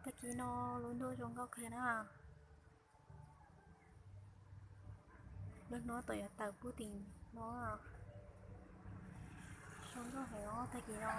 Tag kis no lub ntuj zoo nkauj kawg na. Lub hnub twb yuav tawm pub tim no. Zoo nkauj heev os tag kis no.